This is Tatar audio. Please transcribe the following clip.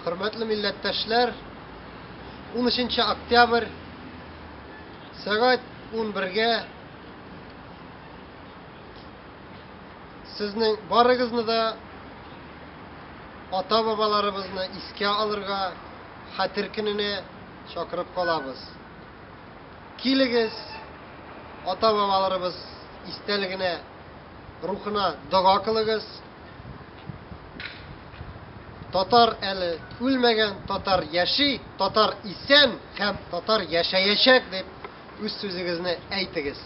Хөрмәтле милләттәшләр, 13 октябрь сәгать 11-гә сезнең барыгызны да ата-бабаларыбызны искә алырга Хәтер көненә чакырып калабыз. Килегез, ата-бабаларыбыз истәлегенә, рухына дога кылыгыз. Татар әле үлмәгән, татар яши, татар исән һәм татар яшәячәк дип үз сүзегезне әйтегез.